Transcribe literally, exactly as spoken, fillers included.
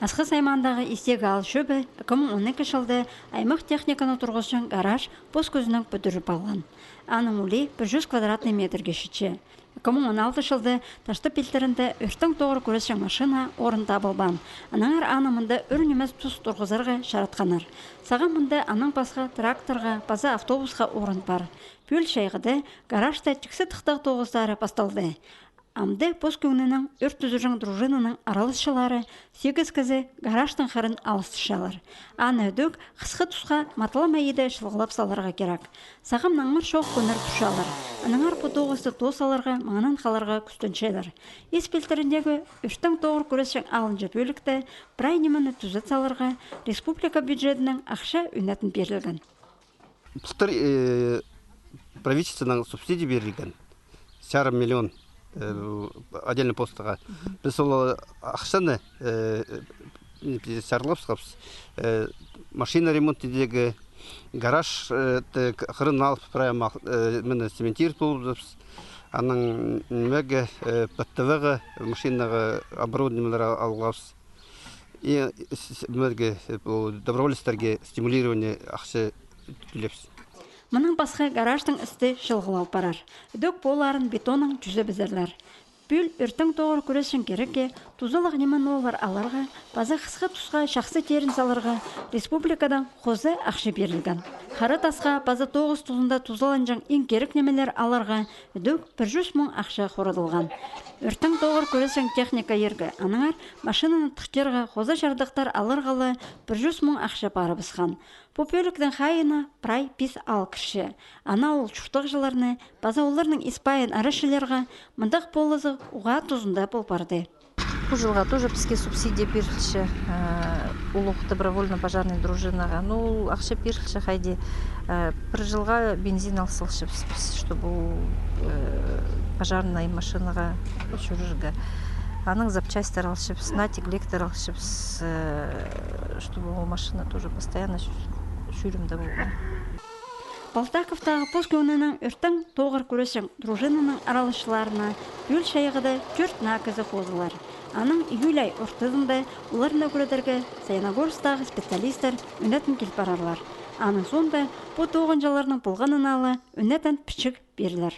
Асхыс аймаандағы Истег аал чӧбі ікі муң он ікі чылда аймах техниканы турғысчаң гараж пос кӱзінең пӱдіріп алған. Аның улии пір чӱс квадратный метрге читче. Ікі муң он алты чылда Таштып пилтірінде ӧртең тоғыр кӱресчең машина орын табылбаан. Аннаңар аны мында ӱр нимес тус турғызарға чаратханнар. Сағам мында аннаң пасха тракторға паза автобусха орын пар. Пӱӱл чайғыда гаражта тиксі тыхтағ тоғыстары пасталды. Амды пос кӧңнінең ӧр тӱзірҷең дружинаның араласчылары сигіс кізі гаражтың хырын алыстырчалар. Аны ідӧк хысхы тусха матылама иде чылғылап саларға кирек. Сағам наңмыр чоох кӱннер турчалар. Аннаңар пу тоғысты тоос саларға, маңнаң халарға кӱстенчелер. Ис пилтіріндегі ӧртең тоғыр кӱресчең алынҷа пӧлікте прай нимені тӱзет саларға республика бюджетінең ахча ӱнетін пирілген. Былтыр, э, правительствоның субсидия пирілген. Чарым миллион, э, отдельный постыға. Піс ол ахчаны, э, э, чарлап сығабыс. Э, машина ремонт идерге, гараж, э, хырын алып, прай мах-, э, міне, цементировать полыбыс. Анаң нимеге, э, П Т В-ға, машинаға оборудованиелер ал-, алғабыс. И с-, с-, мынарға, э, пу добровольецтерге стимулирование ахча тӧлебіс. Мынаң пасха гаражтың істі чылғылал парар. Ідӧк поларын бетоннаң чӱзебізерлер. Пӱӱл ӧртең тоғыр кӱресчең кирекке тузалығ ниме-новылар аларға паза хысхы тусха чахсы теерін саларға республикадаң хоза ахча пирілген. Хара тасха паза тоғыс тузында тузаланҷаң иң кирек нимелер аларға ідӧк пір чӱс муң ахча хорадылған. Ӧртең тоғыр кӱресчең техника иргі, аннаңар машинаны тыхтирға, хоза чардыхтар аларға ла пір чӱс муң ахча парыбысхан. Пу пӧліктің хайиина прай пис аал кірче. Ана ол чуртағҷыларны паза оларның ис-пайын арачыларға мындағ полызығ уғаа тузында пол парды. Пу чылға тоже піске субсидия пирілче, э, улуғ добровольно-пожарный дружинаға. Ну, ол ахча пирілче хайди, э, пір чылға бензин ал салчабыс піс, чтобы ол, э, пожарный машинаға чӧрерге. Анаң запчастьтер алчабыс, натик лектор алчабыс, э, чтобы ол машина тоже постоянно чӱ-, чӱрімде полған. Полтаковтағы пос кӧңнінең ӧртең тоғыр кӱресчең дружинаның араласчыларына пӱӱл чайғыда тӧрт наа кізі хозылар. Анаң июль ай ортызында оларны ӱгредерге Саяногорсктағы специалисттер ӱнетін кил парарлар. Аның соонда пу тоғынҷыларның полғанына ла ӱнетін пічік пирілер.